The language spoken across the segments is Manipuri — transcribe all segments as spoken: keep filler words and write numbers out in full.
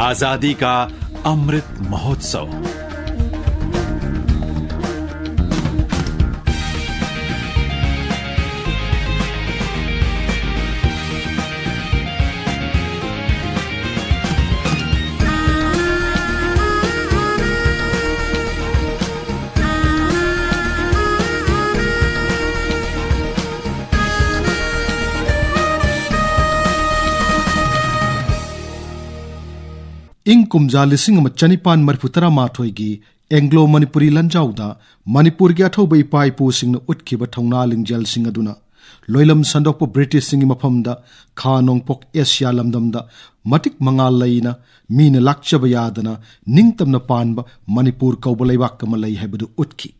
आजादी का अमृत महोत्सव। ꯏꯪ ꯀꯨꯝꯖꯥ ꯂꯤꯁꯤꯡ ꯑꯃ ꯆꯅꯤꯄꯥꯟ ꯃꯔꯤꯐꯨ ꯇꯔꯥꯃꯥꯊꯣꯏꯒꯤ ꯑꯦꯡꯒ꯭ꯂꯣ ꯃꯅꯤꯄꯨꯔꯤ ꯂꯥꯟꯖꯥꯎꯗ ꯃꯅꯤꯄꯨꯔꯒꯤ ꯑꯊꯧꯕ ꯏꯄꯥ ꯏꯄꯨꯁꯤꯡꯅ ꯎꯠꯈꯤꯕ ꯊꯧꯅꯥ ꯂꯤꯡꯖꯦꯜꯁꯤꯡ ꯑꯗꯨꯅ ꯂꯣꯏꯂꯝ ꯁꯟꯗꯣꯛꯄ ꯕ꯭ꯔꯤꯇꯤꯁꯁꯤꯡꯒꯤ ꯃꯐꯝꯗ ꯈꯥ ꯅꯣꯡꯄꯣꯛ ꯑꯦꯁꯤꯌꯥ ꯂꯝꯗꯝꯗ ꯃꯇꯤꯛ ꯃꯉꯥꯜ ꯂꯩꯅ ꯃꯤꯅ ꯂꯥꯛꯆꯕ ꯌꯥꯗꯅ ꯅꯤꯡꯇꯝꯅ ꯄꯥꯟꯕ ꯃꯅꯤꯄꯨꯔ ꯀꯧꯕ ꯂꯩꯕꯥꯛ ꯑꯃ ꯂꯩ ꯍꯥꯏꯕꯗꯨ ꯎꯠꯈꯤ꯫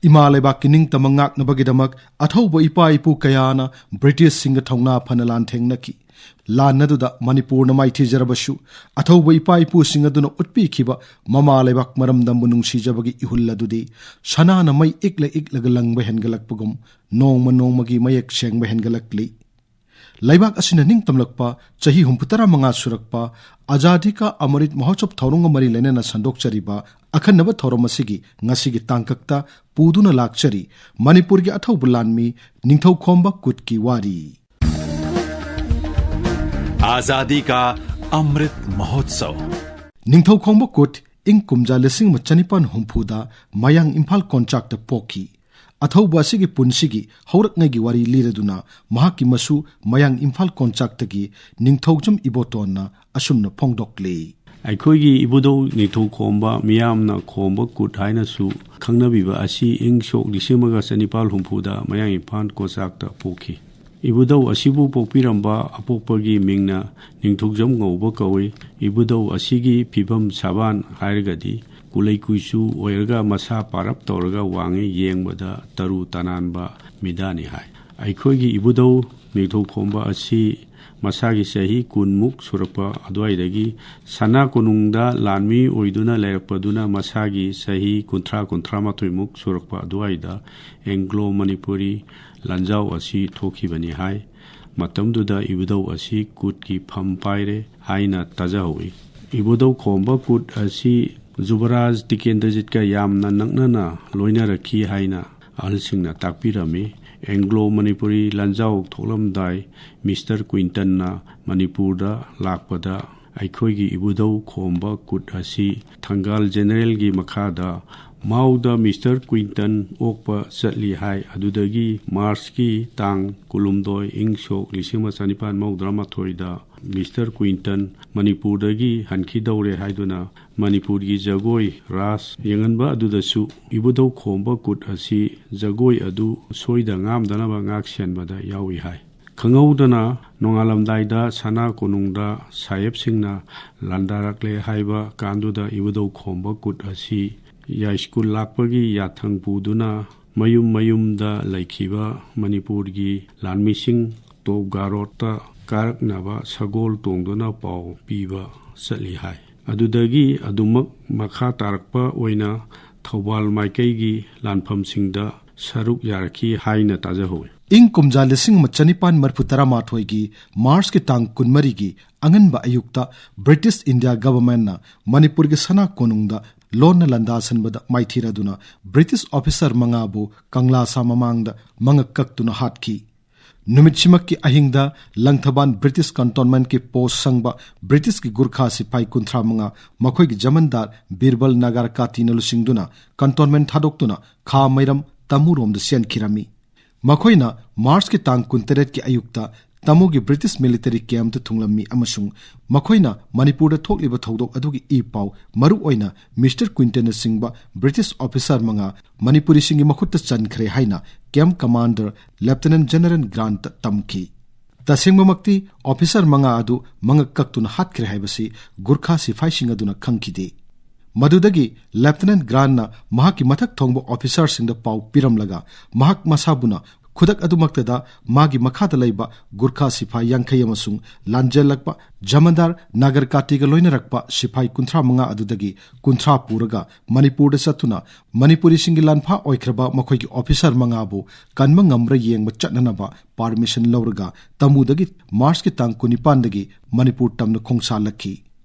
ꯏꯃꯥ ꯂꯩꯕꯥꯛꯀꯤ ꯅꯤꯡꯇꯝꯕ ꯉꯥꯛꯅꯕꯒꯤꯗꯃꯛ ꯑꯊꯧꯕ ꯏꯄꯥ ꯏꯄꯨ ꯀꯌꯥꯅ ꯕ꯭ꯔꯤꯇꯤꯁꯁꯤꯡꯒ ꯊꯧꯅꯥ ꯐꯅ ꯂꯥꯟꯊꯦꯡꯅꯈꯤ꯫ ꯂꯥꯟ ꯑꯗꯨꯗ ꯃꯅꯤꯄꯨꯔꯅ ꯃꯥꯏꯊꯤꯖꯔꯕꯁꯨ, ꯑꯊꯧꯕ ꯏꯄꯥ ꯏꯄꯨꯁꯤꯡ ꯑꯗꯨꯅ ꯎꯠꯄꯤꯈꯤꯕ ꯃꯃꯥ ꯂꯩꯕꯥꯛ ꯃꯔꯝꯗꯝꯕꯨ ꯅꯨꯡꯁꯤꯖꯕꯒꯤ ꯏꯍꯨꯜ ꯑꯗꯨꯗꯤ ꯁꯅꯥꯅ ꯃꯩ ꯏꯛꯂ ꯏꯛꯂꯒ ꯂꯪꯕ ꯍꯦꯟꯒꯠꯂꯛꯄꯒꯨꯝ ꯅꯣꯡꯃ ꯅꯣꯡꯃꯒꯤ ꯃꯌꯦꯛ ꯁꯦꯡꯕ ꯍꯦꯟꯒꯠꯂꯛꯂꯤ꯫ ꯂꯩꯕꯥꯛ ꯑꯁꯤꯅ ꯅꯤꯡꯇꯝꯂꯛꯄ ꯆꯍꯤ ꯍꯨꯝꯐꯨꯇꯔꯥ ꯃꯉꯥ ꯁꯨꯔꯛꯄ ꯑꯖꯥꯗꯤ ꯀꯥ ꯑꯃꯔꯤꯠ ꯃꯍꯣꯠꯁꯕ ꯊꯧꯔꯝꯒ ꯃꯔꯤ ꯂꯩꯅꯅ ꯁꯟꯗꯣꯛꯆꯔꯤꯕ ꯑꯈꯟꯅꯕ ꯊꯧꯔꯝ ꯑꯁꯤꯒꯤ ꯉꯁꯤꯒꯤ ꯇꯥꯡꯀꯛꯇ ꯄꯨꯗꯨꯅ ꯂꯥꯛꯆꯔꯤ ꯃꯅꯤꯄꯨꯔꯒꯤ ꯑꯊꯧꯕ ꯂꯥꯟꯃꯤ ꯅꯤꯡꯊꯧꯈꯣꯝꯕ ꯀꯨꯠꯀꯤ ꯋꯥꯔꯤ꯫ आजादी का अमृत महोत्सव। ꯅꯤꯡꯊꯧꯈꯣꯡꯕ ꯀꯨꯠ ꯏꯪ ꯀꯨꯝꯖꯥ ꯂꯤꯁꯤꯡ ꯑꯃ ꯆꯅꯤꯄꯥꯟ ꯍꯨꯝꯐꯨꯗ ꯃꯌꯥꯡ ꯏꯝꯐꯥꯜ ꯀꯣꯟꯆꯥꯛꯇ ꯄꯣꯛꯈꯤ꯫ ꯑꯊꯧꯕ ꯑꯁꯤꯒꯤ ꯄꯨꯟꯁꯤꯒꯤ ꯍꯧꯔꯛꯉꯩꯒꯤ ꯋꯥꯔꯤ ꯂꯤꯔꯗꯨꯅ ꯃꯍꯥꯛꯀꯤ ꯃꯁꯨ ꯃꯌꯥꯡ ꯏꯝꯐꯥꯜ ꯀꯣꯟꯆꯥꯛꯇꯒꯤ ꯅꯤꯡꯊꯧꯖꯝ ꯏꯕꯣꯇꯣꯟꯅ ꯑꯁꯨꯝꯅ ꯐꯣꯡꯗꯣꯛꯂꯤ꯫ ꯑꯩꯈꯣꯏꯒꯤ ꯏꯕꯨꯙꯧ ꯅꯤꯡꯊꯧꯈꯣꯝꯕ, ꯃꯤꯌꯥꯝꯅ ꯈꯣꯝꯕ ꯀꯨꯠ ꯍꯥꯏꯅꯁꯨ ꯈꯪꯅꯕꯤꯕ ꯑꯁꯤ ꯏꯪ ꯁꯣꯛ ꯂꯤꯁꯤꯡ ꯑꯃꯒ ꯆꯅꯤꯄꯥꯜ ꯍꯨꯝꯐꯨꯗ ꯃꯌꯥꯡ ꯏꯝꯐꯥꯜ ꯀꯣꯟꯆꯥꯛꯇ ꯄꯣꯛꯈꯤ꯫ ꯏꯕꯨꯙꯧ ꯑꯁꯤꯕꯨ ꯄꯣꯛꯄꯤꯔꯝꯕ ꯑꯄꯣꯛꯄꯒꯤ ꯃꯤꯡꯅ ꯅꯤꯡꯊꯧꯖꯝ ꯉꯧꯕ ꯀꯧꯏ꯫ ꯏꯕꯨꯙꯧ ꯑꯁꯤꯒꯤ ꯐꯤꯕꯝ ꯁꯥꯕꯥꯟ ꯍꯥꯏꯔꯒꯗꯤ ꯀꯨꯂꯩ ꯀꯨꯏꯆꯨ ꯑꯣꯏꯔꯒ ꯃꯁꯥ ꯄꯥꯔꯞ ꯇꯧꯔꯒ ꯋꯥꯡꯉꯤ, ꯌꯦꯡꯕꯗ ꯇꯔꯨ ꯇꯅꯥꯟꯕ ꯃꯤꯗꯥꯅꯤ ꯍꯥꯏ꯫ ꯑꯩꯈꯣꯏꯒꯤ ꯏꯕꯨꯙꯧ ꯅꯤꯡꯊꯧꯈꯣꯝꯕ ꯑꯁꯤ ꯃꯁꯥꯒꯤ ꯆꯍꯤ ꯀꯨꯟꯃꯨꯛ ꯁꯨꯔꯛꯄ ꯑꯗꯨꯋꯥꯏꯗꯒꯤ ꯁꯅꯥ ꯀꯣꯅꯨꯡꯗ ꯂꯥꯟꯃꯤ ꯑꯣꯏꯗꯨꯅ ꯂꯩꯔꯛꯄꯗꯨꯅ ꯃꯁꯥꯒꯤ ꯆꯍꯤ ꯀꯨꯟꯊ꯭ꯔꯥ, ꯀꯨꯟꯊ꯭ꯔꯥ ꯃꯥꯊꯣꯏꯃꯨꯛ ꯁꯨꯔꯛꯄ ꯑꯗꯨꯋꯥꯏꯗ ꯑꯦꯡꯒ꯭ꯂꯣ ꯃꯅꯤꯄꯨꯔꯤ ꯂꯥꯟꯖꯥꯎ ꯑꯁꯤ ꯊꯣꯛꯈꯤꯕꯅꯤ ꯍꯥꯏ꯫ ꯃꯇꯝꯗꯨꯗ ꯏꯕꯨꯙꯧ ꯑꯁꯤ ꯀꯨꯠꯀꯤ ꯐꯝ ꯄꯥꯏꯔꯦ ꯍꯥꯏꯅ ꯇꯥꯖꯍꯧꯏ꯫ ꯏꯕꯨꯙꯧ ꯈꯣꯝꯕ ꯀꯨꯠ ꯑꯁꯤ ꯖꯨꯕꯔꯥꯖ ꯇꯤꯀꯦꯟꯗ꯭ꯔꯖꯤꯠꯀ ꯌꯥꯝꯅ ꯅꯛꯅꯅ ꯂꯣꯏꯅꯔꯛꯈꯤ ꯍꯥꯏꯅ ꯑꯍꯜꯁꯤꯡꯅ ꯇꯥꯛꯄꯤꯔꯝꯃꯤ꯫ ꯑꯦꯡꯒ꯭ꯂꯣ ꯃꯅꯤꯄꯨꯔꯤ ꯂꯥꯟꯖꯥꯎ ꯊꯣꯛꯂꯝꯗꯥꯏ ꯃꯤꯁꯇꯔ ꯀ꯭ꯋꯤꯟꯇꯟꯅ ꯃꯅꯤꯄꯨꯔꯗ ꯂꯥꯛꯄꯗ ꯑꯩꯈꯣꯏꯒꯤ ꯏꯕꯨꯙꯧ ꯈꯣꯝꯕ ꯀꯨꯠ ꯑꯁꯤ ꯊꯪꯒꯥꯜ ꯖꯦꯅꯔꯦꯜꯒꯤ ꯃꯈꯥꯗ ꯃꯥꯎꯗ ꯃꯤꯁꯇꯔ ꯀ꯭ꯋꯤꯟꯇꯟ ꯑꯣꯛꯄ ꯆꯠꯂꯤ ꯍꯥꯏ꯫ ꯑꯗꯨꯗꯒꯤ ꯃꯥꯔꯆꯀꯤ ꯇꯥꯡ ꯀꯨꯟꯍꯨꯝꯗꯣꯏ, ꯏꯪ ꯁꯣꯛ ꯂꯤꯁꯤꯡ ꯑꯃ ꯆꯅꯤꯄꯥꯟ ꯃꯧꯗ꯭ꯔꯥ ꯃꯥꯊꯣꯏꯗ ꯃꯤꯁꯇꯔ ꯀ꯭ꯋꯤꯟꯇꯟ ꯃꯅꯤꯄꯨꯔꯗꯒꯤ ꯍꯟꯈꯤꯗꯧꯔꯦ ꯍꯥꯏꯗꯨꯅ ꯃꯅꯤꯄꯨꯔꯒꯤ ꯖꯒꯣꯏ ꯔꯥꯁ ꯌꯦꯡꯍꯟꯕ ꯑꯗꯨꯗꯁꯨ ꯏꯕꯨꯙꯧ ꯈꯣꯝꯕ ꯀꯨꯠ ꯑꯁꯤ ꯖꯒꯣꯏ ꯑꯗꯨ ꯁꯣꯏꯗ ꯉꯥꯝꯗꯅꯕ ꯉꯥꯛ ꯁꯦꯟꯕꯗ ꯌꯥꯎꯏ ꯍꯥꯏ꯫ ꯈꯪꯍꯧꯗꯅ ꯅꯣꯡꯉꯥꯜꯂꯝꯗꯥꯏꯗ ꯁꯅꯥ ꯀꯣꯅꯨꯡꯗ ꯁꯥꯍꯦꯕꯁꯤꯡꯅ ꯂꯥꯟꯗꯥꯔꯛꯂꯦ ꯍꯥꯏꯕ ꯀꯥꯟꯗꯨꯗ ꯏꯕꯨꯙꯧ ꯈꯣꯝꯕ ꯀꯨꯠ ꯑꯁꯤ ꯌꯥꯏꯁ꯭ꯀꯨꯜ ꯂꯥꯛꯄꯒꯤ ꯌꯥꯊꯪ ꯄꯨꯗꯨꯅ ꯃꯌꯨꯝ ꯃꯌꯨꯝꯗ ꯂꯩꯈꯤꯕ ꯃꯅꯤꯄꯨꯔꯒꯤ ꯂꯥꯟꯃꯤꯁꯤꯡ ꯇꯣꯞ ꯒꯥꯔꯣꯠꯇ ꯀꯥꯔꯛꯅꯕ ꯁꯒꯣꯜ ꯇꯣꯡꯗꯨꯅ ꯄꯥꯎ ꯄꯤꯕ ꯆꯠꯂꯤ ꯍꯥꯏ꯫ ꯑꯗꯨꯗꯒꯤ ꯑꯗꯨꯃꯛ ꯃꯈꯥ ꯇꯥꯔꯛꯄ ꯑꯣꯏꯅ ꯊꯧꯕꯥꯜ ꯃꯥꯏꯀꯩꯒꯤ ꯂꯥꯟꯐꯝꯁꯤꯡꯗ ꯁꯔꯨꯛ ꯌꯥꯔꯛꯈꯤ ꯍꯥꯏꯅ ꯇꯥꯖꯍꯧꯏ꯫ ꯏꯪ ꯀꯨꯝꯖꯥ ꯂꯤꯁꯤꯡ ꯑꯃ ꯆꯅꯤꯄꯥꯟ ꯃꯔꯤꯐꯨ ꯇꯔꯥꯃꯥꯊꯣꯏꯒꯤ ꯃꯥꯔꯆꯀꯤ ꯇꯥꯡ ꯀꯨꯟꯃꯔꯤꯒꯤ ꯑꯉꯟꯕ ꯑꯌꯨꯛꯇ ꯕ꯭ꯔꯤꯇꯤꯁ ꯏꯟꯗꯤꯌꯥ ꯒꯚꯔꯟꯃꯦꯟꯠꯅ ꯃꯅꯤꯄꯨꯔꯒꯤ ꯁꯅꯥ ꯀꯣꯅꯨꯡꯗ ꯂꯣꯟꯅ ꯂꯥꯟꯗꯥꯁꯟꯕꯗ ꯃꯥꯏꯊꯤꯔꯗꯨꯅ ꯕ꯭ꯔꯤꯇꯤꯁ ꯑꯣꯐꯤꯁꯔ ꯃꯉꯥꯕꯨ ꯀꯪꯂꯥꯁꯥ ꯃꯃꯥꯡꯗ ꯃꯉꯛ ꯀꯛꯇꯨꯅ ꯍꯥꯠꯈꯤ꯫ ꯅꯨꯃꯤꯠꯁꯤꯃꯛꯀꯤ ꯑꯍꯤꯡꯗ ꯂꯪꯊꯕꯥꯜ ꯕ꯭ꯔꯤꯇꯤꯁ ꯀꯟꯇꯣꯟꯃꯦꯟꯠꯀꯤ ꯄꯣꯁ ꯁꯪꯕ ꯕ꯭ꯔꯤꯇꯤꯁꯀꯤ ꯒꯨꯔꯈꯥ ꯁꯤꯐꯥꯏ ꯀꯨꯟꯊ꯭ꯔꯥ ꯃꯉꯥ ꯃꯈꯣꯏꯒꯤ ꯖꯃꯟꯗꯥꯔ ꯕꯤꯔꯕꯜ ꯅꯥꯒꯥꯔꯀꯥꯇꯤꯅ ꯂꯨꯆꯤꯡꯗꯨꯅ ꯀꯟꯇꯣꯟꯃꯦꯟꯠ ꯊꯥꯗꯣꯛꯇꯨꯅ ꯈꯥ ꯃꯩꯔꯝ ꯇꯃꯨꯔꯣꯝꯗ ꯆꯦꯟꯈꯤꯔꯝꯃꯤ꯫ ꯃꯈꯣꯏꯅ ꯃꯥꯔꯆꯀꯤ ꯇꯥꯡ ꯀꯨꯟꯇꯔꯦꯠꯀꯤ ꯑꯌꯨꯛꯇ ꯇꯃꯨꯒꯤ ꯕ꯭ꯔꯤꯇꯤꯁ ꯃꯤꯂꯤꯇꯔꯤ ꯀꯦꯝꯞꯇ ꯊꯨꯡꯂꯝꯃꯤ ꯑꯃꯁꯨꯡ ꯃꯈꯣꯏꯅ ꯃꯅꯤꯄꯨꯔꯗ ꯊꯣꯛꯂꯤꯕ ꯊꯧꯗꯣꯛ ꯑꯗꯨꯒꯤ ꯏ ꯄꯥꯎ, ꯃꯔꯨꯑꯣꯏꯅ ꯃꯤꯁꯇꯔ ꯀ꯭ꯋꯤꯟꯇꯟꯅꯆꯤꯡꯕ ꯕ꯭ꯔꯤꯇꯤꯁ ꯑꯣꯐꯤꯁꯔ ꯃꯉꯥ ꯃꯅꯤꯄꯨꯔꯤꯁꯤꯡꯒꯤ ꯃꯈꯨꯠꯇ ꯆꯟꯈ꯭ꯔꯦ ꯍꯥꯏꯅ ꯀꯦꯝꯞ ꯀꯃꯥꯟꯗꯔ ꯂꯦꯐꯇꯤꯅꯦꯟꯠ ꯖꯦꯅꯔꯦꯜ ꯒ꯭ꯔꯥꯟꯠꯇ ꯇꯝꯈꯤ꯫ ꯇꯁꯦꯡꯕꯃꯛꯇꯤ ꯑꯣꯐꯤꯁꯔ ꯃꯉꯥ ꯑꯗꯨ ꯃꯉꯛ ꯀꯛꯇꯨꯅ ꯍꯥꯠꯈ꯭ꯔꯦ ꯍꯥꯏꯕꯁꯤ ꯒꯨꯔꯈꯥ ꯁꯤꯐꯥꯏꯁꯤꯡ ꯑꯗꯨꯅ ꯈꯪꯈꯤꯗꯦ꯫ ꯃꯗꯨꯗꯒꯤ ꯂꯦꯐꯇꯤꯅꯦꯟꯠ ꯒ꯭ꯔꯥꯟꯠꯅ ꯃꯍꯥꯛꯀꯤ ꯃꯊꯛ ꯊꯣꯡꯕ ꯑꯣꯐꯤꯁꯔꯁꯤꯡꯗ ꯄꯥꯎ ꯄꯤꯔꯝꯂꯒ ꯃꯍꯥꯛ ꯃꯁꯥꯕꯨꯅ ꯈꯨꯗꯛ ꯑꯗꯨꯃꯛꯇꯗ ꯃꯥꯒꯤ ꯃꯈꯥꯗ ꯂꯩꯕ ꯒꯨꯔꯈꯥ ꯁꯤꯐꯥꯏ ꯌꯥꯡꯈꯩ ꯑꯃꯁꯨꯡ ꯂꯥꯟꯖꯦꯜꯂꯛꯄ ꯖꯃꯟꯗꯥꯔ ꯅꯥꯒꯔꯀꯥꯇꯤꯒ ꯂꯣꯏꯅꯔꯛꯄ ꯁꯤꯐꯥꯏ ꯀꯨꯟꯊ꯭ꯔꯥ ꯃꯉꯥ ꯑꯗꯨꯗꯒꯤ ꯀꯨꯟꯊ꯭ꯔꯥ ꯄꯨꯔꯒ ꯃꯅꯤꯄꯨꯔꯗ ꯆꯠꯇꯨꯅ ꯃꯅꯤꯄꯨꯔꯤꯁꯤꯡꯒꯤ ꯂꯥꯟꯐꯥ ꯑꯣꯏꯈ꯭ꯔꯕ ꯃꯈꯣꯏꯒꯤ ꯑꯣꯐꯤꯁꯔ ꯃꯉꯥꯕꯨ ꯀꯟꯕ ꯉꯝꯕ꯭ꯔꯥ ꯌꯦꯡꯕ ꯆꯠꯅꯅꯕ ꯄꯥꯔꯃꯤꯁꯟ ꯂꯧꯔꯒ ꯇꯃꯨꯗꯒꯤ ꯃꯥꯔꯆꯀꯤ ꯇꯥꯡ ꯀꯨꯟꯅꯤꯄꯥꯟꯗꯒꯤ ꯃꯅꯤꯄꯨꯔ ꯇꯝꯅ ꯈꯣꯡꯁꯥꯜꯂꯛꯈꯤ꯫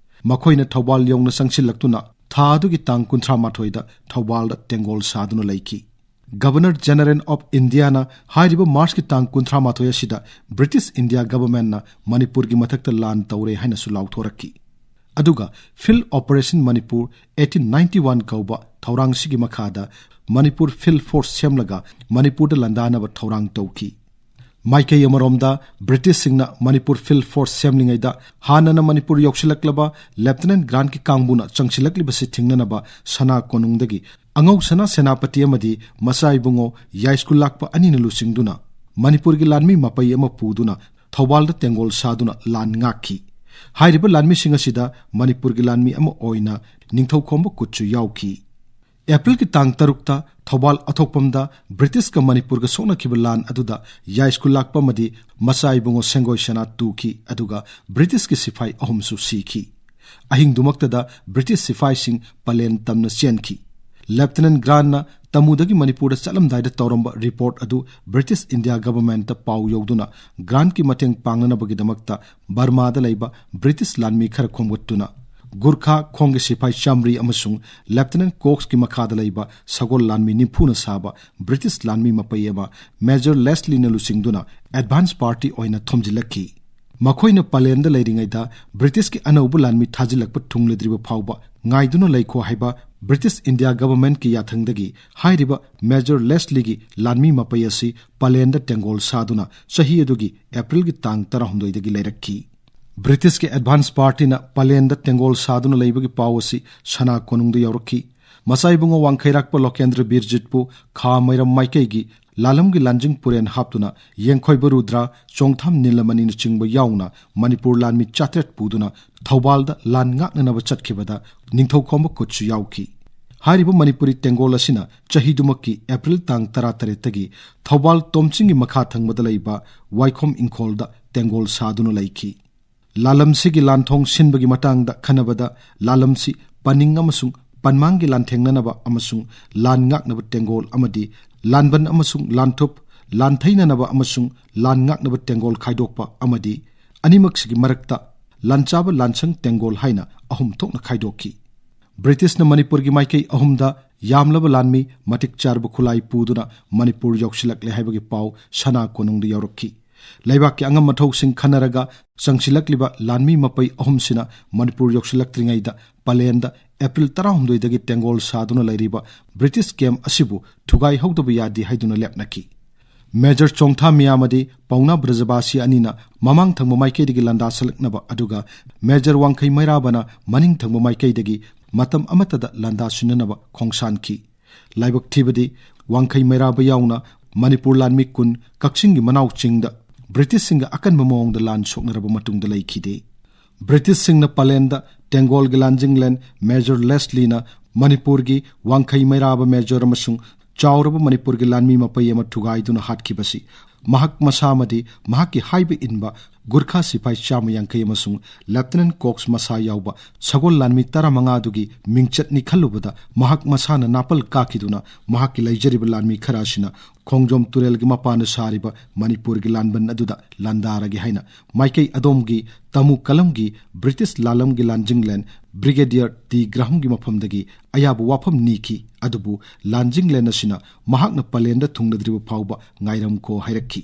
ꯃꯈꯣꯏꯅ ꯊꯧꯕꯥꯜ ꯌꯧꯅ ꯆꯪꯁꯤꯜꯂꯛꯇꯨꯅ ꯊꯥ ꯑꯗꯨꯒꯤ ꯇꯥꯡ ꯀꯨꯟꯊ꯭ꯔꯥ ꯃꯥꯊꯣꯏꯗ ꯊꯧꯕꯥꯜꯗ ꯇꯦꯡꯒꯣꯜ ꯁꯥꯗꯨꯅ ꯂꯩꯈꯤ꯫ Governor General of Indiaꯅ ꯍꯥꯏꯔꯤꯕ Marchꯀꯤ ꯇꯥꯡ ꯀꯨꯟꯊ꯭ꯔꯥ ꯃꯥꯊꯣꯏ ꯑꯁꯤꯗ British India Governmentꯅ ꯃꯅꯤꯄꯨꯔꯒꯤ ꯃꯊꯛꯇ ꯂꯥꯟ ꯇꯧꯔꯦ ꯍꯥꯏꯅꯁꯨ ꯂꯥꯎꯊꯣꯔꯛꯈꯤ꯫ ꯑꯗꯨꯒ Field Operation Manipur eighteen ninety one ꯀꯧꯕ ꯊꯧꯔꯥꯡꯁꯤꯒꯤ ꯃꯈꯥꯗ ꯃꯅꯤꯄꯨꯔ Field Force ꯁꯦꯝꯂꯒ ꯃꯅꯤꯄꯨꯔꯗ ꯂꯥꯟꯗꯥꯅꯕ ꯊꯧꯔꯥꯡ ꯇꯧꯈꯤ꯫ ꯃꯥꯏꯀꯩ ꯑꯃꯔꯣꯝꯗ Britishꯁꯤꯡꯅ ꯃꯅꯤꯄꯨꯔ Field Force ꯁꯦꯝꯂꯤꯉꯩꯗ ꯍꯥꯟꯅꯅ ꯃꯅꯤꯄꯨꯔ ꯌꯧꯁꯤꯜꯂꯛꯂꯕ Lieutenant Grantꯀꯤ ꯀꯥꯡꯕꯨꯅ ꯆꯪꯁꯤꯜꯂꯛꯂꯤꯕꯁꯤ ꯊꯤꯡꯅꯅꯕ ꯁꯅꯥ ꯀꯣꯅꯨꯡꯗꯒꯤ ꯑꯉꯧꯁꯅꯥ ꯁꯦꯅꯥꯄꯇꯤ ꯑꯃꯗꯤ ꯃꯆꯥ ꯏꯕꯨꯡꯉꯣ ꯌꯥꯏꯁ꯭ꯀꯨꯜ ꯂꯥꯛꯄ ꯑꯅꯤꯅ ꯂꯨꯆꯤꯡꯗꯨꯅ ꯃꯅꯤꯄꯨꯔꯒꯤ ꯂꯥꯟꯃꯤ ꯃꯄꯩ ꯑꯃ ꯄꯨꯗꯨꯅ ꯊꯧꯕꯥꯜꯗ ꯇꯦꯡꯒꯣꯜ ꯁꯥꯗꯨꯅ ꯂꯥꯟ ꯉꯥꯛꯈꯤ꯫ ꯍꯥꯏꯔꯤꯕ ꯂꯥꯟꯃꯤꯁꯤꯡ ꯑꯁꯤꯗ ꯃꯅꯤꯄꯨꯔꯒꯤ ꯂꯥꯟꯃꯤ ꯑꯃ ꯑꯣꯏꯅ ꯅꯤꯡꯊꯧꯈꯣꯝꯕ ꯀꯨꯠꯁꯨ ꯌꯥꯎꯈꯤ꯫ ꯑꯦꯄ꯭ꯔꯤꯜꯒꯤ ꯇꯥꯡ ꯇꯔꯨꯛꯇ ꯊꯧꯕꯥꯜ ꯑꯊꯣꯛꯄꯝꯗ ꯕ꯭ꯔꯤꯇꯤꯁꯀ ꯃꯅꯤꯄꯨꯔꯒ ꯁꯣꯛꯅꯈꯤꯕ ꯂꯥꯟ ꯑꯗꯨꯗ ꯌꯥꯏꯁ꯭ꯀꯨꯜ ꯂꯥꯛꯄ ꯑꯃꯗꯤ ꯃꯆꯥ ꯏꯕꯨꯡꯉꯣ ꯁꯦꯡꯒꯣꯏ ꯁꯅꯥ ꯇꯨꯈꯤ, ꯑꯗꯨꯒ ꯕ꯭ꯔꯤꯇꯤꯁꯀꯤ ꯁꯤꯐꯥꯏ ꯑꯍꯨꯝꯁꯨ ꯁꯤꯈꯤ꯫ ꯑꯍꯤꯡꯗꯨꯃꯛꯇꯗ ꯕ꯭ꯔꯤꯇꯤꯁ ꯁꯤꯐꯥꯏꯁꯤꯡ ꯄꯂꯦꯟ ꯇꯝꯅ ꯆꯦꯟꯈꯤ꯫ ꯂꯦꯐꯇꯤꯅꯦꯟ ꯒ꯭ꯔꯥꯟꯅ ꯇꯃꯨꯗꯒꯤ ꯃꯅꯤꯄꯨꯔꯗ ꯆꯠꯂꯝꯗꯥꯏꯗ ꯇꯧꯔꯝꯕ ꯔꯤꯄꯣꯔꯠ ꯑꯗꯨ ꯕ꯭ꯔꯤꯇꯤꯁ ꯏꯟꯗꯤꯌꯥ ꯒꯚꯔꯟꯃꯦꯟꯠꯇ ꯄꯥꯎ ꯌꯧꯗꯨꯅ ꯒ꯭ꯔꯥꯟꯠꯀꯤ ꯃꯇꯦꯡ ꯄꯥꯡꯅꯅꯕꯒꯤꯗꯃꯛꯇ ꯕꯔꯃꯥꯗ ꯂꯩꯕ ꯕ꯭ꯔꯤꯇꯤꯁ ꯂꯥꯟꯃꯤ ꯈꯔ ꯈꯣꯝꯒꯠꯇꯨꯅ ꯒꯨꯔꯈꯥ ꯈꯣꯡꯒꯤ ꯁꯤꯐꯥꯏ ꯆꯥꯃꯔꯤ ꯑꯃꯁꯨꯡ ꯂꯦꯐꯇꯤꯅꯦꯟꯠ ꯀꯣꯛꯁꯀꯤ ꯃꯈꯥꯗ ꯂꯩꯕ ꯁꯒꯣꯜ ꯂꯥꯟꯃꯤ ꯅꯤꯐꯨꯅ ꯁꯥꯕ ꯕ꯭ꯔꯤꯇꯤꯁ ꯂꯥꯟꯃꯤ ꯃꯄꯩ ꯑꯃ ꯃꯦꯖꯔ ꯂꯦꯁꯂꯤꯅ ꯂꯨꯆꯤꯡꯗꯨꯅ ꯑꯦꯗꯚꯥꯟꯁ ꯄꯥꯔꯇꯤ ꯑꯣꯏꯅ ꯊꯣꯝꯖꯤꯜꯂꯛꯈꯤ꯫ ꯃꯈꯣꯏꯅ ꯄꯂꯦꯟꯗ ꯂꯩꯔꯤꯉꯩꯗ ꯕ꯭ꯔꯤꯇꯤꯁꯀꯤ ꯑꯅꯧꯕ ꯂꯥꯟꯃꯤ ꯊꯥꯖꯤꯜꯂꯛꯄ ꯊꯨꯡꯂꯗ꯭ꯔꯤꯕ ꯐꯥꯎꯕ ꯉꯥꯏꯗꯨꯅ ꯂꯩꯈꯣ ꯍꯥꯏꯕ ꯕ꯭ꯔꯤꯇꯤꯁ ꯏꯟꯗꯤꯌꯥ ꯒꯚꯔꯟꯃꯦꯟꯠꯀꯤ ꯌꯥꯊꯪꯗꯒꯤ ꯍꯥꯏꯔꯤꯕ ꯃꯦꯖꯔ ꯂꯦꯁꯂꯤꯒꯤ ꯂꯥꯟꯃꯤ ꯃꯄꯩ ꯑꯁꯤ ꯄꯂꯦꯟꯗ ꯇꯦꯡꯒꯣꯜ ꯁꯥꯗꯨꯅ ꯆꯍꯤ ꯑꯗꯨꯒꯤ ꯑꯦꯄ꯭ꯔꯤꯜꯒꯤ ꯇꯥꯡ ꯇꯔꯥꯍꯨꯝꯗꯣꯏꯗꯒꯤ ꯂꯩꯔꯛꯈꯤ꯫ ꯕ꯭ꯔꯤꯇꯤꯁꯀꯤ ꯑꯦꯗꯚꯥꯟꯁ ꯄꯥꯔꯇꯤꯅ ꯄꯂꯦꯟꯗ ꯇꯦꯡꯒꯣꯜ ꯁꯥꯗꯨꯅ ꯂꯩꯕꯒꯤ ꯄꯥꯎ ꯑꯁꯤ ꯁꯅꯥ ꯀꯣꯅꯨꯡꯗ ꯌꯧꯔꯛꯈꯤ꯫ ꯃꯆꯥ ꯏꯕꯨꯡꯉꯣ ꯋꯥꯡꯈꯩꯔꯥꯛꯄ ꯂꯣꯀꯦꯟꯗ꯭ꯔ ꯕꯤꯔꯖꯤꯠꯄꯨ ꯈꯥ ꯃꯩꯔꯝ ꯃꯥꯏꯀꯩꯒꯤ ꯂꯥꯂꯝꯒꯤ ꯂꯥꯟꯖꯤꯡ ꯄꯨꯔꯦꯟ ꯍꯥꯞꯇꯨꯅ ꯌꯦꯡꯈꯣꯏꯕ ꯔꯨꯗ꯭ꯔ, ꯆꯣꯡꯊꯥꯝ ꯅꯤꯂꯃꯅꯤꯅꯆꯤꯡꯕ ꯌꯥꯎꯅ ꯃꯅꯤꯄꯨꯔ ꯂꯥꯟꯃꯤ ꯆꯥꯇ꯭ꯔꯦꯠ ꯄꯨꯗꯨꯅ ꯊꯧꯕꯥꯜꯗ ꯂꯥꯟ ꯉꯥꯛꯅꯅꯕ ꯆꯠꯈꯤꯕꯗ ꯅꯤꯡꯊꯧꯈꯣꯝꯕ ꯈꯨꯠꯁꯨ ꯌꯥꯎꯈꯤ꯫ ꯍꯥꯏꯔꯤꯕ ꯃꯅꯤꯄꯨꯔꯤ ꯇꯦꯡꯒꯣꯜ ꯑꯁꯤꯅ ꯆꯍꯤꯗꯨꯃꯛꯀꯤ ꯑꯦꯄ꯭ꯔꯤꯜ ꯇꯥꯡ ꯇꯔꯥꯇꯔꯦꯠꯇꯒꯤ ꯊꯧꯕꯥꯜ ꯇꯣꯝꯆꯤꯡꯒꯤ ꯃꯈꯥ ꯊꯪꯕꯗ ꯂꯩꯕ ꯋꯥꯏꯈꯣꯝ ꯏꯪꯈꯣꯜꯗ ꯇꯦꯡꯒꯣꯜ ꯁꯥꯗꯨꯅ ꯂꯩꯈꯤ꯫ ꯂꯥꯂꯝꯁꯤꯒꯤ ꯂꯥꯟꯊꯣꯡ ꯁꯤꯟꯕꯒꯤ ꯃꯇꯥꯡꯗ ꯈꯟꯅꯕꯗ ꯂꯥꯂꯝꯁꯤ ꯄꯅꯤꯡ ꯑꯃꯁꯨꯡ ꯄꯟꯃꯥꯡꯒꯤ ꯂꯥꯟꯊꯦꯡꯅꯅꯕ ꯑꯃꯁꯨꯡ ꯂꯥꯟ ꯉꯥꯛꯅꯕ ꯇꯦꯡꯒꯣꯜ ꯑꯃꯗꯤ ꯂꯥꯟꯕꯟ ꯑꯃꯁꯨꯡ ꯂꯥꯟꯊꯨꯞ ꯂꯥꯟꯊꯩꯅꯅꯕ ꯑꯃꯁꯨꯡ ꯂꯥꯟ ꯉꯥꯛꯅꯕ ꯇꯦꯡꯒꯣꯜ ꯈꯥꯏꯗꯣꯛꯄ ꯑꯃꯗꯤ ꯑꯅꯤꯃꯛꯁꯤꯒꯤ ꯃꯔꯛꯇ ꯂꯥꯟꯆꯥꯕ ꯂꯥꯟꯁꯪ ꯇꯦꯡꯒꯣꯜ ꯍꯥꯏꯅ ꯑꯍꯨꯝ ꯊꯣꯛꯅ ꯈꯥꯏꯗꯣꯛꯈꯤ꯫ ꯕ꯭ꯔꯤꯇꯤꯁꯅ ꯃꯅꯤꯄꯨꯔꯒꯤ ꯃꯥꯏꯀꯩ ꯑꯍꯨꯝꯗ ꯌꯥꯝꯂꯕ ꯂꯥꯟꯃꯤ ꯃꯇꯤꯛ ꯆꯥꯔꯕ ꯈꯨꯠꯂꯥꯏ ꯄꯨꯗꯨꯅ ꯃꯅꯤꯄꯨꯔ ꯌꯧꯁꯤꯜꯂꯛꯂꯦ ꯍꯥꯏꯕꯒꯤ ꯄꯥꯎ ꯁꯅꯥ ꯀꯣꯅꯨꯡꯗ ꯌꯧꯔꯛꯈꯤ꯫ ꯂꯩꯕꯥꯛꯀꯤ ꯑꯉꯝ ꯑꯊꯧꯁꯤꯡ ꯈꯟꯅꯔꯒ ꯆꯪꯁꯤꯜꯂꯛꯂꯤꯕ ꯂꯥꯟꯃꯤ ꯃꯄꯩ ꯑꯍꯨꯝꯁꯤꯅ ꯃꯅꯤꯄꯨꯔ ꯌꯧꯁꯤꯜꯂꯛꯇ꯭ꯔꯤꯉꯩꯗ ꯄꯂꯦꯟꯗ ꯑꯦꯄ꯭ꯔꯤꯜ ꯇꯔꯥꯍꯨꯝꯗꯣꯏꯗꯒꯤ ꯇꯦꯡꯒꯣꯜ ꯁꯥꯗꯨꯅ ꯂꯩꯔꯤꯕ ꯕ꯭ꯔꯤꯇꯤꯁ ꯀꯦꯝ ꯑꯁꯤꯕꯨ ꯊꯨꯒꯥꯏꯍꯧꯗꯕ ꯌꯥꯗꯦ ꯍꯥꯏꯗꯨꯅ ꯂꯦꯞꯅꯈꯤ꯫ ꯃꯦꯖꯔ ꯆꯣꯡꯊꯥ ꯃꯤꯌꯥꯝ ꯑꯃꯗꯤ ꯄꯥꯎꯅꯥ ꯕ꯭ꯔꯖꯕꯥꯁꯤ ꯑꯅꯤꯅ ꯃꯃꯥꯡ ꯊꯪꯕ ꯃꯥꯏꯀꯩꯗꯒꯤ ꯂꯥꯟꯗꯥꯁꯜꯂꯛꯅꯕ, ꯑꯗꯨꯒ ꯃꯦꯖꯔ ꯋꯥꯡꯈꯩ ꯃꯩꯔꯥꯕꯅ ꯃꯅꯤꯡ ꯊꯪꯕ ꯃꯥꯏꯀꯩꯗꯒꯤ ꯃꯇꯝ ꯑꯃꯠꯇꯗ ꯂꯥꯟꯗꯥꯁꯤꯟꯅꯅꯕ ꯈꯣꯡꯁꯥꯟꯈꯤ꯫ ꯂꯥꯏꯕꯛ ꯊꯤꯕꯗꯤ ꯋꯥꯡꯈꯩ ꯃꯩꯔꯥꯕ ꯌꯥꯎꯅ ꯃꯅꯤꯄꯨꯔ ꯂꯥꯟꯃꯤ ꯀꯨꯟ ꯀꯛꯆꯤꯡꯒꯤ ꯃꯅꯥꯎ ꯆꯤꯡꯗ ꯕ꯭ꯔꯤꯇꯤꯁꯁꯤꯡꯒ ꯑꯀꯟꯕ ꯃꯑꯣꯡꯗ ꯂꯥꯟ ꯁꯣꯛꯅꯔꯕ ꯃꯇꯨꯡꯗ ꯂꯩꯈꯤꯗꯦ꯫ ꯕ꯭ꯔꯤꯇꯤꯁꯁꯤꯡꯅ ꯄꯂꯦꯟꯗ ꯇꯦꯡꯒꯣꯜꯒꯤ ꯂꯥꯟꯖꯤꯡꯂꯦꯟ ꯃꯦꯖꯔ ꯂꯦꯁꯂꯤꯅ ꯃꯅꯤꯄꯨꯔꯒꯤ ꯋꯥꯡꯈꯩ ꯃꯩꯔꯥꯕ ꯃꯦꯖꯔ ꯑꯃꯁꯨꯡ ꯆꯥꯎꯔꯕ ꯃꯅꯤꯄꯨꯔꯒꯤ ꯂꯥꯟꯃꯤ ꯃꯄꯩ ꯑꯃ ꯊꯨꯒꯥꯏꯗꯨꯅ ꯍꯥꯠꯈꯤꯕꯁꯤ ꯃꯍꯥꯛ ꯃꯁꯥ ꯑꯃꯗꯤ ꯃꯍꯥꯛꯀꯤ ꯍꯥꯏꯕ ꯏꯟꯕ ꯒꯨꯔꯈꯥ ꯁꯤꯐꯥꯏ ꯆꯥꯝꯃ ꯌꯥꯡꯈꯩ ꯑꯃꯁꯨꯡ ꯂꯦꯐꯇꯤꯅꯦꯟ ꯀꯣꯛꯁ ꯃꯁꯥ ꯌꯥꯎꯕ ꯁꯒꯣꯜ ꯂꯥꯟꯃꯤ ꯇꯔꯥꯃꯉꯥꯗꯨꯒꯤ ꯃꯤꯡꯆꯠꯅꯤ ꯈꯜꯂꯨꯕꯗ ꯃꯍꯥꯛ ꯃꯁꯥꯅ ꯅꯥꯄꯜ ꯀꯥꯈꯤꯗꯨꯅ ꯃꯍꯥꯛꯀꯤ ꯂꯩꯖꯔꯤꯕ ꯂꯥꯟꯃꯤ ꯈꯔ ꯑꯁꯤꯅ ꯈꯣꯡꯖꯣꯝ ꯇꯨꯔꯦꯜꯒꯤ ꯃꯄꯥꯟꯗ ꯁꯥꯔꯤꯕ ꯃꯅꯤꯄꯨꯔꯒꯤ ꯂꯥꯟꯕꯟ ꯑꯗꯨꯗ ꯂꯥꯟꯗꯥꯔꯒꯦ ꯍꯥꯏꯅ ꯃꯥꯏꯀꯩ ꯑꯗꯣꯝꯒꯤ ꯇꯃꯨ ꯀꯂꯝꯒꯤ ꯕ꯭ꯔꯤꯇꯤꯁ ꯂꯥꯂꯝꯒꯤ ꯂꯥꯟꯖꯤꯡꯂꯦꯟ ꯕ꯭ꯔꯤꯒꯦꯗꯤꯌꯔ ꯇꯤ ꯒ꯭ꯔꯥꯍꯝꯒꯤ ꯃꯐꯝꯗꯒꯤ ꯑꯌꯥꯕ ꯋꯥꯐꯝ ꯅꯤꯈꯤ꯫ ꯑꯗꯨꯕꯨ ꯂꯥꯟꯖꯤꯡꯂꯦꯟ ꯑꯁꯤꯅ ꯃꯍꯥꯛꯅ ꯄꯂꯦꯟꯗ ꯊꯨꯡꯂꯗ꯭ꯔꯤꯕ ꯐꯥꯎꯕ ꯉꯥꯏꯔꯝꯈꯣ ꯍꯥꯏꯔꯛꯈꯤ꯫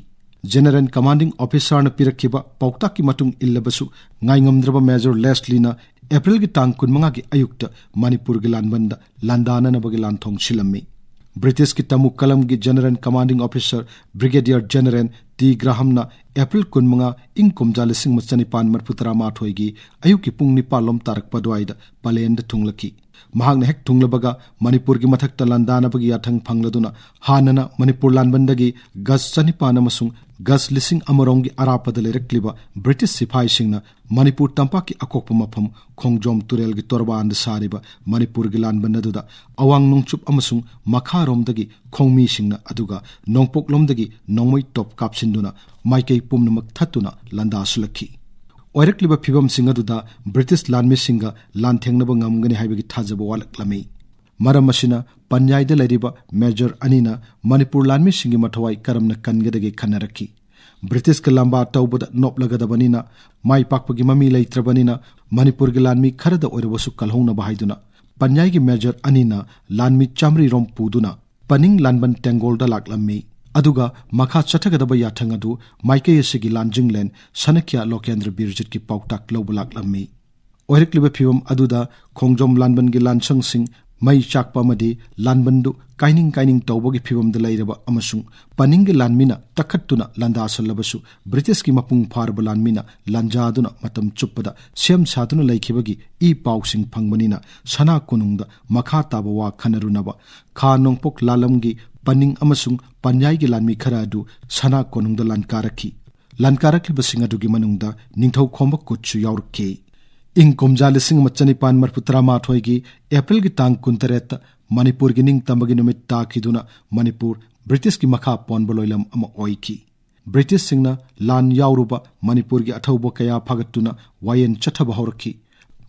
ꯖꯦꯅꯔꯦꯜ ꯀꯃꯥꯟꯗꯤꯡ ꯑꯣꯐꯤꯁꯥꯔꯅ ꯄꯤꯔꯛꯈꯤꯕ ꯄꯥꯎꯇꯥꯛꯀꯤ ꯃꯇꯨꯡ ꯏꯜꯂꯕꯁꯨ ꯉꯥꯏꯉꯝꯗ꯭ꯔꯕ ꯃꯦꯖꯔ ꯂꯦꯁꯂꯤꯅ ꯑꯦꯄ꯭ꯔꯤꯜꯒꯤ ꯇꯥꯡ ꯀꯨꯟꯃꯉꯥꯒꯤ ꯑꯌꯨꯛꯇ ꯃꯅꯤꯄꯨꯔꯒꯤ ꯂꯥꯟꯕꯟꯗ ꯂꯥꯟꯗꯥꯅꯅꯕꯒꯤ ꯂꯥꯟ ꯊꯣꯡ ꯁꯤꯜꯂꯝꯃꯤ꯫ ꯕ꯭ꯔꯤꯇꯤꯁꯀꯤ ꯇꯃꯨ ꯀꯂꯝꯒꯤ general commanding officer brigadier general T ꯒ꯭ꯔꯥꯍꯝꯅ ꯑꯦꯄ꯭ꯔꯤꯜ ꯀꯨꯟꯃꯉꯥ, ꯏꯪ ꯀꯨꯝꯖꯥ ꯂꯤꯁꯤꯡ ꯑꯃ ꯆꯅꯤꯄꯥꯟ ꯃꯔꯤꯐꯨ ꯇꯔꯥ ꯃꯥꯊꯣꯏꯒꯤ ꯑꯌꯨꯛꯀꯤ ꯄꯨꯡ ꯅꯤꯄꯥꯟ ꯂꯣꯝ ꯇꯥꯔꯛꯄ ꯑꯗꯨꯋꯥꯏꯗ ꯄꯂꯦꯟꯗ ꯊꯨꯡꯂꯛꯈꯤ꯫ ꯃꯍꯥꯛꯅ ꯍꯦꯛ ꯊꯨꯡꯂꯕꯒ ꯃꯅꯤꯄꯨꯔꯒꯤ ꯃꯊꯛꯇ ꯂꯥꯟꯗꯥꯅꯕꯒꯤ ꯌꯥꯊꯪ ꯐꯪꯂꯗꯨꯅ ꯍꯥꯟꯅꯅ ꯃꯅꯤꯄꯨꯔ ꯂꯥꯟꯕꯟꯗꯒꯤ ꯒꯖ ꯆꯅꯤꯄꯥꯟ ꯑꯃꯁꯨꯡ ꯒꯖ ꯂꯤꯁꯤꯡ ꯑꯃꯔꯣꯝꯒꯤ ꯑꯔꯥꯞꯄꯗ ꯂꯩꯔꯛꯂꯤꯕ ꯕ꯭ꯔꯤꯇꯤꯁ ꯁꯤꯐꯥꯏꯁꯤꯡꯅ ꯃꯅꯤꯄꯨꯔ ꯇꯝꯄꯥꯛꯀꯤ ꯑꯀꯣꯛꯄ ꯃꯐꯝ ꯈꯣꯡꯖꯣꯝ ꯇꯨꯔꯦꯜꯒꯤ ꯇꯣꯔꯕꯥꯟꯗ ꯁꯥꯔꯤꯕ ꯃꯅꯤꯄꯨꯔꯒꯤ ꯂꯥꯟꯕꯟ ꯑꯗꯨꯗ ꯑꯋꯥꯡ ꯅꯣꯡꯆꯨꯞ ꯑꯃꯁꯨꯡ ꯃꯈꯥꯔꯣꯝꯗꯒꯤ ꯈꯣꯡꯃꯤꯁꯤꯡꯅ, ꯑꯗꯨꯒ ꯅꯣꯡꯄꯣꯛꯂꯣꯝꯗꯒꯤ ꯅꯣꯡꯃꯩ ꯇꯣꯞ ꯀꯥꯞꯁꯤꯟꯗꯨꯅ ꯃꯥꯏꯀꯩ ꯄꯨꯝꯅꯃꯛ ꯊꯠꯇꯨꯅ ꯂꯥꯟꯗꯥꯁꯤꯜꯂꯛꯈꯤ꯫ ꯑꯣꯏꯔꯛꯂꯤꯕ ꯐꯤꯕꯝꯁꯤꯡ ꯑꯗꯨꯗ ꯕ꯭ꯔꯤꯇꯤꯁ ꯂꯥꯟꯃꯤꯁꯤꯡꯒ ꯂꯥꯟꯊꯦꯡꯅꯕ ꯉꯝꯒꯅꯤ ꯍꯥꯏꯕꯒꯤ ꯊꯥꯖꯕ ꯋꯥꯠꯂꯛꯂꯝꯃꯤ꯫ ꯃꯔꯝ ꯑꯁꯤꯅ ꯄꯟꯌꯥꯏꯗ ꯂꯩꯔꯤꯕ ꯃꯦꯖꯔ ꯑꯅꯤꯅ ꯃꯅꯤꯄꯨꯔ ꯂꯥꯟꯃꯤꯁꯤꯡꯒꯤ ꯃꯊꯧꯋꯥꯏ ꯀꯔꯝꯅ ꯀꯟꯒꯗꯒꯦ ꯈꯟꯅꯔꯛꯈꯤ꯫ ꯕ꯭ꯔꯤꯇꯤꯁꯀ ꯂꯝꯕꯥ ꯇꯧꯕꯗ ꯅꯣꯞꯂꯒꯗꯕꯅꯤꯅ, ꯃꯥꯏ ꯄꯥꯛꯄꯒꯤ ꯃꯃꯤ ꯂꯩꯇ꯭ꯔꯕꯅꯤꯅ, ꯃꯅꯤꯄꯨꯔꯒꯤ ꯂꯥꯟꯃꯤ ꯈꯔꯗ ꯑꯣꯏꯔꯕꯁꯨ ꯀꯜꯍꯧꯅꯕ ꯍꯥꯏꯗꯨꯅ ꯄꯟꯌꯥꯏꯒꯤ ꯃꯦꯖꯔ ꯑꯅꯤꯅ ꯂꯥꯟꯃꯤ ꯆꯥꯃꯔꯤ ꯔꯣꯝ ꯄꯨꯗꯨꯅ ꯄꯅꯤꯡ ꯂꯥꯟꯕꯟ ꯇꯦꯡꯒꯣꯜꯗ ꯂꯥꯛꯂꯝꯃꯤ꯫ ꯑꯗꯨꯒ ꯃꯈꯥ ꯆꯠꯊꯒꯗꯕ ꯌꯥꯊꯪ ꯑꯗꯨ ꯃꯥꯏꯀꯩ ꯑꯁꯤꯒꯤ ꯂꯥꯟꯖꯤꯡꯂꯦꯟ ꯁꯅꯈ꯭ꯌꯥ ꯂꯣꯀꯦꯟꯗ꯭ꯔ ꯕꯤꯔꯖꯤꯠꯀꯤ ꯄꯥꯎꯇꯥꯛ ꯂꯧꯕ ꯂꯥꯛꯂꯝꯃꯤ꯫ ꯑꯣꯏꯔꯛꯂꯤꯕ ꯐꯤꯕꯝ ꯑꯗꯨꯗ ꯈꯣꯡꯖꯣꯝ ꯂꯥꯟꯕꯟꯒꯤ ꯂꯥꯟꯁꯪꯁꯤꯡ ꯃꯩ ꯆꯥꯛꯄ ꯑꯃꯗꯤ ꯂꯥꯟꯕꯟꯗꯨ ꯀꯥꯏꯅꯤꯡ ꯀꯥꯏꯅꯤꯡ ꯇꯧꯕꯒꯤ ꯐꯤꯕꯝꯗ ꯂꯩꯔꯕ ꯑꯃꯁꯨꯡ ꯄꯅꯤꯡꯒꯤ ꯂꯥꯟꯃꯤꯅ ꯇꯛꯈꯠꯇꯨꯅ ꯂꯥꯟꯗꯥꯁꯜꯂꯕꯁꯨ, ꯕ꯭ꯔꯤꯇꯤꯁꯀꯤ ꯃꯄꯨꯡ ꯐꯥꯔꯕ ꯂꯥꯟꯃꯤꯅ ꯂꯥꯟꯖꯥꯗꯨꯅ ꯃꯇꯝ ꯆꯨꯞꯄꯗ ꯁꯦꯝ ꯁꯥꯗꯨꯅ ꯂꯩꯈꯤꯕꯒꯤ ꯏ ꯄꯥꯎꯁꯤꯡ ꯐꯪꯕꯅꯤꯅ, ꯁꯅꯥ ꯀꯣꯅꯨꯡꯗ ꯃꯈꯥ ꯇꯥꯕ ꯋꯥ ꯈꯟꯅꯔꯨꯅꯕ ꯈꯥ ꯅꯣꯡꯄꯣꯛ ꯂꯥꯂꯝꯒꯤ ꯄꯅꯤꯡ ꯑꯃꯁꯨꯡ ꯄꯟꯌꯥꯏꯒꯤ ꯂꯥꯟꯃꯤ ꯈꯔ ꯑꯗꯨ ꯁꯅꯥ ꯀꯣꯅꯨꯡꯗ ꯂꯥꯟꯀꯥꯔꯛꯈꯤ꯫ ꯂꯥꯟꯀꯥꯔꯛꯂꯤꯕꯁꯤꯡ ꯑꯗꯨꯒꯤ ꯃꯅꯨꯡꯗ ꯅꯤꯡꯊꯧ ꯈꯣꯝꯕ ꯀꯨꯠꯁꯨ ꯌꯥꯎꯔꯛꯈꯤ꯫ ꯏꯪ ꯀꯨꯝꯖꯥ ꯂꯤꯁꯤꯡ ꯑꯃ ꯆꯅꯤꯄꯥꯟ ꯃꯔꯤꯐꯨ ꯇꯔꯥꯃꯥꯊꯣꯏꯒꯤ ꯑꯦꯄ꯭ꯔꯤꯜꯒꯤ ꯇꯥꯡ ꯀꯨꯟꯇꯔꯦꯠꯇ ꯃꯅꯤꯄꯨꯔꯒꯤ ꯅꯤꯡꯇꯝꯕꯒꯤ ꯅꯨꯃꯤꯠ ꯇꯥꯈꯤꯗꯨꯅ ꯃꯅꯤꯄꯨꯔ ꯕ꯭ꯔꯤꯇꯤꯁꯀꯤ ꯃꯈꯥ ꯄꯣꯟꯕ ꯂꯣꯏꯂꯝ ꯑꯃ ꯑꯣꯏꯈꯤ꯫ ꯕ꯭ꯔꯤꯇꯤꯁꯁꯤꯡꯅ ꯂꯥꯟ ꯌꯥꯎꯔꯨꯕ ꯃꯅꯤꯄꯨꯔꯒꯤ ꯑꯊꯧꯕ ꯀꯌꯥ ꯐꯥꯒꯠꯇꯨꯅ ꯋꯥꯌꯦꯜ ꯆꯠꯊꯕ ꯍꯧꯔꯛꯈꯤ꯫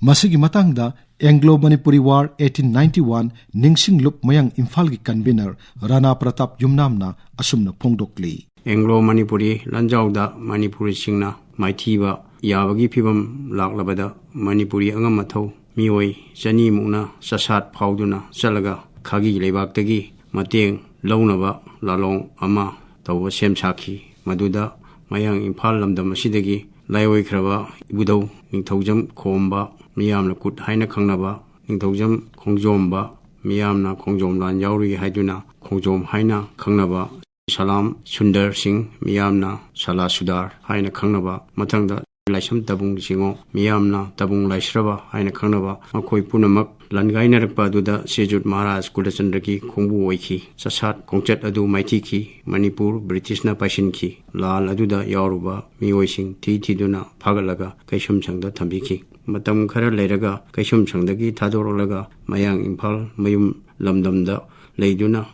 ꯃꯁꯤꯒꯤ ꯃꯇꯥꯡꯗ Anglo Manipuri war eighteen ninety one ꯅꯤꯡꯁꯤꯡꯂꯨꯞ ꯃꯌꯥꯡ ꯏꯝꯐꯥꯜꯒꯤ ꯀꯟꯚꯤꯅꯔ ꯔꯥꯅꯥ ꯄ꯭ꯔꯇꯥꯞ ꯌꯨꯝꯅꯥꯝꯅ ꯑꯁꯨꯝꯅ ꯐꯣꯡꯗꯣꯛꯂꯤ꯫ ꯑꯦꯡꯒ꯭ꯂꯣ ꯃꯅꯤꯄꯨꯔꯤ ꯂꯥꯟꯖꯥꯎꯗ ꯃꯅꯤꯄꯨꯔꯤꯁꯤꯡꯅ ꯃꯥꯏꯊꯤꯕ ꯌꯥꯕꯒꯤ ꯐꯤꯕꯝ ꯂꯥꯛꯂꯕꯗ ꯃꯅꯤꯄꯨꯔꯤ ꯑꯉꯝ ꯑꯊꯧ ꯃꯤꯑꯣꯏ ꯆꯅꯤꯃꯨꯛꯅ ꯆꯁꯥꯠ ꯐꯥꯎꯗꯨꯅ ꯆꯠꯂꯒ ꯈꯥꯒꯤ ꯂꯩꯕꯥꯛꯇꯒꯤ ꯃꯇꯦꯡ ꯂꯧꯅꯕ ꯂꯥꯂꯣꯡ ꯑꯃ ꯇꯧꯕ ꯁꯦꯝ ꯁꯥꯈꯤ꯫ ꯃꯗꯨꯗ ꯃꯌꯥꯡ ꯏꯝꯐꯥꯜ ꯂꯝꯗꯝ ꯑꯁꯤꯗꯒꯤ ꯂꯥꯏꯑꯣꯏꯈ꯭ꯔꯕ ꯏꯕꯨꯙꯧ ꯅꯤꯡꯊꯧꯖꯝ ꯈꯣꯝꯕ, ꯃꯤꯌꯥꯝꯅ ꯀꯨꯠ ꯍꯥꯏꯅ ꯈꯪꯅꯕ, ꯅꯤꯡꯊꯧꯖꯝ ꯈꯣꯡꯖꯣꯝꯕ, ꯃꯤꯌꯥꯝꯅ ꯈꯣꯡꯖꯣꯝ ꯂꯥꯟ ꯌꯥꯎꯔꯨꯏ ꯍꯥꯏꯗꯨꯅ ꯈꯣꯡꯖꯣꯝ ꯍꯥꯏꯅ ꯈꯪꯅꯕ, ꯁꯂꯥꯝ ꯁꯨꯟꯗꯔ ꯁꯤꯡ, ꯃꯤꯌꯥꯝꯅ ꯁꯂꯥ ꯁꯨꯗꯥꯔ ꯍꯥꯏꯅ ꯈꯪꯅꯕ, ꯃꯊꯪꯗ ꯂꯥꯏꯁ꯭ꯔꯝ ꯇꯕꯨꯡ ꯁꯤꯡꯉꯣ, ꯃꯤꯌꯥꯝꯅ ꯇꯕꯨꯡ ꯂꯥꯏꯁ꯭ꯔꯕ ꯍꯥꯏꯅ ꯈꯪꯅꯕ, ꯃꯈꯣꯏ ꯄꯨꯝꯅꯃꯛ ꯂꯥꯟꯒꯥꯏꯅꯔꯛꯄ ꯑꯗꯨꯗ ꯁ꯭ꯔꯤꯖꯨꯠ ꯃꯍꯥꯔꯥꯖ ꯀꯨꯂꯆꯟꯗ꯭ꯔꯒꯤ ꯈꯣꯡꯕꯨ ꯑꯣꯏꯈꯤ꯫ ꯆꯁꯥꯠ ꯈꯣꯡꯆꯠ ꯑꯗꯨ ꯃꯥꯏꯊꯤꯈꯤ꯫ ꯃꯅꯤꯄꯨꯔ ꯕ꯭ꯔꯤꯇꯤꯁꯅ ꯄꯥꯏꯁꯤꯟꯈꯤ꯫ ꯂꯥꯜ ꯑꯗꯨꯗ ꯌꯥꯎꯔꯨꯕ ꯃꯤꯑꯣꯏꯁꯤꯡ ꯊꯤ ꯊꯤꯗꯨꯅ ꯐꯥꯒꯠꯂꯒ ꯀꯩꯁꯨꯝꯁꯪꯗ ꯊꯝꯕꯤꯈꯤ꯫ ꯃꯇꯝ ꯈꯔ ꯂꯩꯔꯒ ꯀꯩꯁꯨꯝꯁꯪꯗꯒꯤ ꯊꯥꯗꯣꯔꯛꯂꯒ ꯃꯌꯥꯡ ꯏꯝꯐꯥꯜ ꯃꯌꯨꯝ ꯂꯝꯗꯝꯗ ꯂꯩꯗꯨꯅ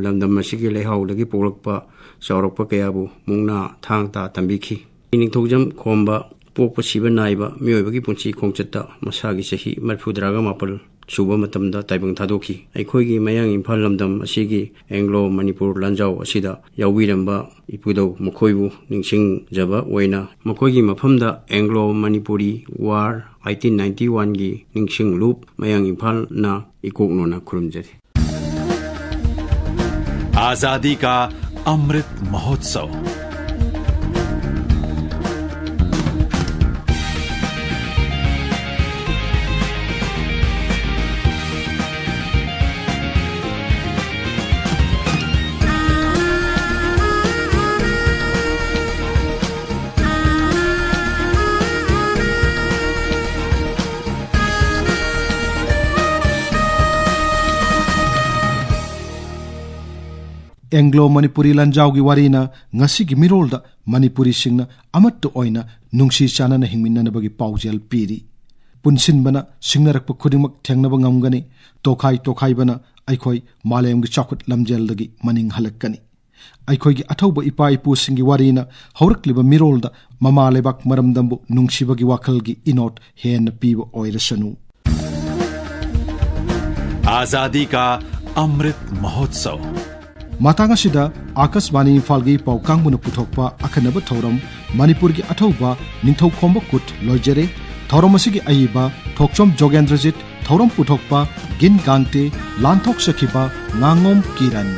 ꯂꯝꯗꯝ ꯑꯁꯤꯒꯤ ꯂꯩꯍꯥꯎꯗꯒꯤ ꯄꯣꯛꯂꯛꯄ ꯆꯥꯎꯔꯛꯄ ꯀꯌꯥꯕꯨ ꯃꯨꯛꯅꯥ ꯊꯥꯡ ꯇꯥ ꯇꯝꯕꯤꯈꯤ꯫ ꯅꯤꯡꯊꯧꯖꯝ ꯈꯣꯝꯕ ꯄꯣꯛꯄ ꯁꯤꯕ ꯅꯥꯏꯕ ꯃꯤꯑꯣꯏꯕꯒꯤ ꯄꯨꯟꯁꯤ ꯈꯣꯡꯆꯠꯇ ꯃꯁꯥꯒꯤ ꯆꯍꯤ ꯃꯔꯤꯐꯨꯇꯔꯥꯒ ꯃꯥꯄꯜ ꯁꯨꯕ ꯃꯇꯝꯗ ꯇꯥꯏꯕꯪ ꯊꯥꯗꯣꯛꯈꯤ꯫ ꯑꯩꯈꯣꯏꯒꯤ ꯃꯌꯥꯡ ꯏꯝꯐꯥꯜ ꯂꯝꯗꯝ ꯑꯁꯤꯒꯤ ꯑꯦꯡꯒ꯭ꯂꯣ ꯃꯅꯤꯄꯨꯔ ꯂꯥꯟꯖꯥꯎ ꯑꯁꯤꯗ ꯌꯥꯎꯕꯤꯔꯝꯕ ꯏꯄꯨꯗꯧ ꯃꯈꯣꯏꯕꯨ ꯅꯤꯡꯁꯤꯡꯖꯕ ꯑꯣꯏꯅ ꯃꯈꯣꯏꯒꯤ ꯃꯐꯝꯗ Anglo Manipuri war eighteen ninety ꯋꯥꯟꯒꯤ ꯅꯤꯡꯁꯤꯡꯂꯨꯞ ꯃꯌꯥꯡ ꯏꯝꯐꯥꯜꯅ ꯏꯀꯣꯛꯅꯣꯅ ꯈꯨꯔꯨꯝꯖꯔꯤ꯫ आजादी का अमृत महोत्सव। ꯑꯦꯡꯒ꯭ꯂꯣ ꯃꯅꯤꯄꯨꯔꯤ ꯂꯥꯟꯖꯥꯎꯒꯤ ꯋꯥꯔꯤꯅ ꯉꯁꯤꯒꯤ ꯃꯤꯔꯣꯜꯗ ꯃꯅꯤꯄꯨꯔꯤꯁꯤꯡꯅ ꯑꯃꯠꯇ ꯑꯣꯏꯅ ꯅꯨꯡꯁꯤ ꯆꯥꯟꯅꯅ ꯍꯤꯡꯃꯤꯟꯅꯅꯕꯒꯤ ꯄꯥꯎꯖꯦꯜ ꯄꯤꯔꯤ꯫ ꯄꯨꯟꯁꯤꯟꯕꯅ ꯁꯤꯡꯅꯔꯛꯄ ꯈꯨꯗꯤꯡꯃꯛ ꯊꯦꯡꯅꯕ ꯉꯝꯒꯅꯤ, ꯇꯣꯈꯥꯏ ꯇꯣꯈꯥꯏꯕꯅ ꯑꯩꯈꯣꯏ ꯃꯥꯂꯦꯝꯒꯤ ꯆꯥꯎꯈꯠ ꯂꯝꯖꯦꯜꯗꯒꯤ ꯃꯅꯤꯡ ꯍꯜꯂꯛꯀꯅꯤ꯫ ꯑꯩꯈꯣꯏꯒꯤ ꯑꯊꯧꯕ ꯏꯄꯥ ꯏꯄꯨꯁꯤꯡꯒꯤ ꯋꯥꯔꯤꯅ ꯍꯧꯔꯛꯂꯤꯕ ꯃꯤꯔꯣꯜꯗ ꯃꯃꯥ ꯂꯩꯕꯥꯛ ꯃꯔꯝꯗꯝꯕꯨ ꯅꯨꯡꯁꯤꯕꯒꯤ ꯋꯥꯈꯜꯒꯤ ꯏꯅꯣꯠ ꯍꯦꯟꯅ ꯄꯤꯕ ꯑꯣꯏꯔꯁꯅꯨ꯫ आजादी का अमृत महोत्सव। ꯃꯇꯥꯡ ꯑꯁꯤꯗ ꯑꯥꯀꯥꯁꯕꯥꯅꯤ ꯏꯝꯐꯥꯜꯒꯤ ꯄꯥꯎ ꯀꯥꯡꯕꯨꯅ ꯄꯨꯊꯣꯛꯄ ꯑꯈꯟꯅꯕ ꯊꯧꯔꯝ ꯃꯅꯤꯄꯨꯔꯒꯤ ꯑꯊꯧꯕ ꯅꯤꯡꯊꯧ ꯈꯣꯝꯕ ꯀꯨꯠ ꯂꯣꯏꯖꯔꯦ꯫ ꯊꯧꯔꯝ ꯑꯁꯤꯒꯤ ꯑꯏꯕ ꯊꯣꯛꯆꯣꯝ ꯖꯣꯒꯦꯟꯗ꯭ꯔꯖꯤꯠ, ꯊꯧꯔꯝ ꯄꯨꯊꯣꯛꯄ ꯒꯤꯟ ꯒꯥꯡꯇꯦ, ꯂꯥꯟꯊꯣꯛꯆꯈꯤꯕ ꯉꯥꯉꯣꯝ ꯀꯤꯔꯟ꯫